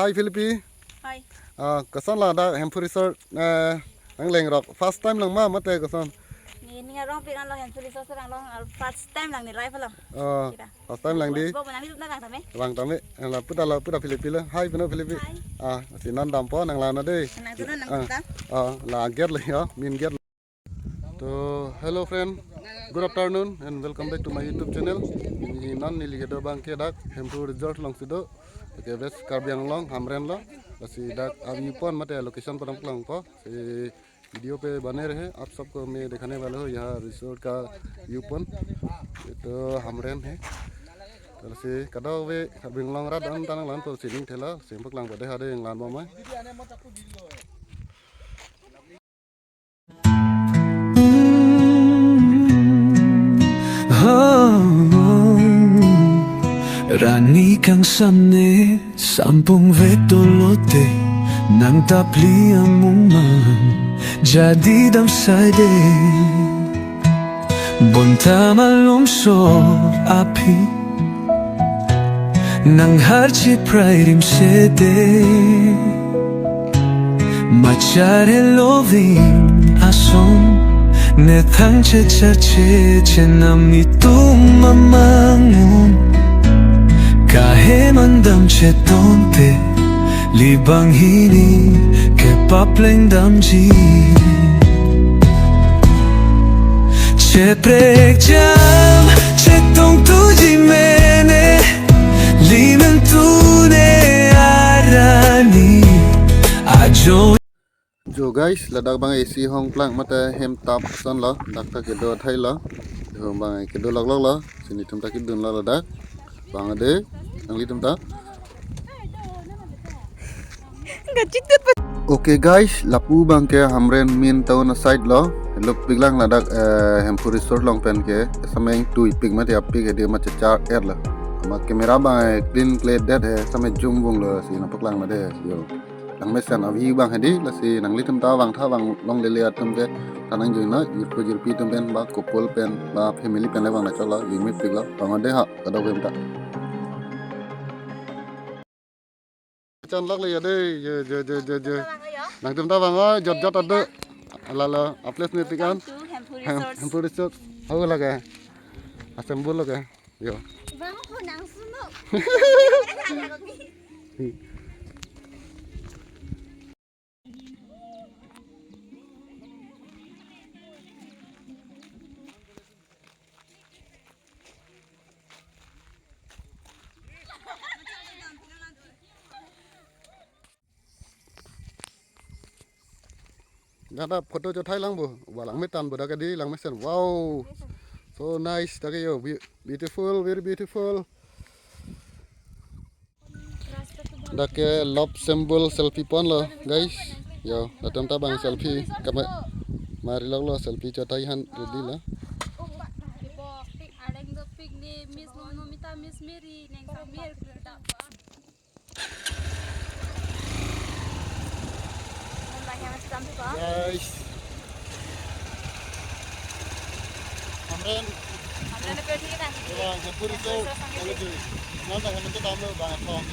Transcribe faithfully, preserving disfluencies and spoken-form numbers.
Hi Philippi. Hi. Ah, koson la dak Hemphu Resort, eh, nanglengrok. First time lang ma mate koson? Ne ning arong pik anlo Hemphu Resort serang long, ah, first time lang ne life along. Oh, kira. First time lang dei. Bo bo nangli tup na kang tame. Bang tame, eh, la puta la puta Philippi lo. Hi, pino Philippi. Hi. Ah, si non dampo nang la na dei. Nang tunon nang Ah, tuta. Ah, la get le yo, min get. To, hello friend, good afternoon and welcome back to my YouTube channel. Pini non neli kedo abang ke dak Hemphu Resort alongsi do. Ke West Karbi Anglong, Hamren lo. Lasi dak a view point mate location padam klangpo. Si video pe bane rahe, aap sabko main dikhane wala hu yaha resort ka view point. Ye to Hamren hai. To lasi kadokave Karbi Anglong arat an ta nanglanpo si ning thela, si paklangpo dei ha dei nanglanpo ma. Oh, rani kangsam ne sampung vek dolo te, nang tapli amung man jadi damsai dei. Bonta malom sor aphi nang harchi prai rim sede. Machare loving ason ne thang che char che chenam netum amangun. Kahe mandam chetonte li banghini kepapleng damji. Cheprek jam chetong tuji mene, limen tune arani ajo. Jo guys, ladak abang A C hong plang mate hem tap son lo, dak ta kedo athai lo. Jo abang kedo lok lok lo, si netum ta kedun lo ladak. Bang dei, nanglitum ta. Gachit dut pa. Okay guys, lapu abang ke Hamren main town aside lo. Lok piklang ladak, eh, Hemphu Resort along pen ke. Sameng tui pik mate apik hedi ma chechar er lo. Ama camera abang, eh, clean clear det he, sameng zoom vung lo si nangpaklang lo dei. Yo. Langmesen a view abang hedi, lasi nanglitum ta vangtha vang longle le atum ke ta nangjoin lo, jirpo jirpi atum pen ba couple pen ba family pen le vang na chok lo, jingmit pik lo, bang dei ha, kadokave ta. Chan lok le ya dei, je, je, je, je, je. Nangtum ta vang o, jot jot ado. Ala lo, a place ne pik an. Welcome to Hemphu Hem-, Resort. Hemphu Resort. Hau lage. Assemble lage. Yo. Bang ko nang suno. Dak ta photo chothai lang bo, ba langme tan bo dak ke dei langmesen. Wow. So nice dak ke yo, beau-, beautiful, very beautiful. Dak ke love symbol selfie pon lo, guys. Yo, latum ta bang selfie kama mari lok lo selfie chothai han ready lo. Guys. Hamren. Hamren pe thik na. Wah, Hemphu Resort. Hemphu Resort. Nang ta Hemphu ta lo bang thong.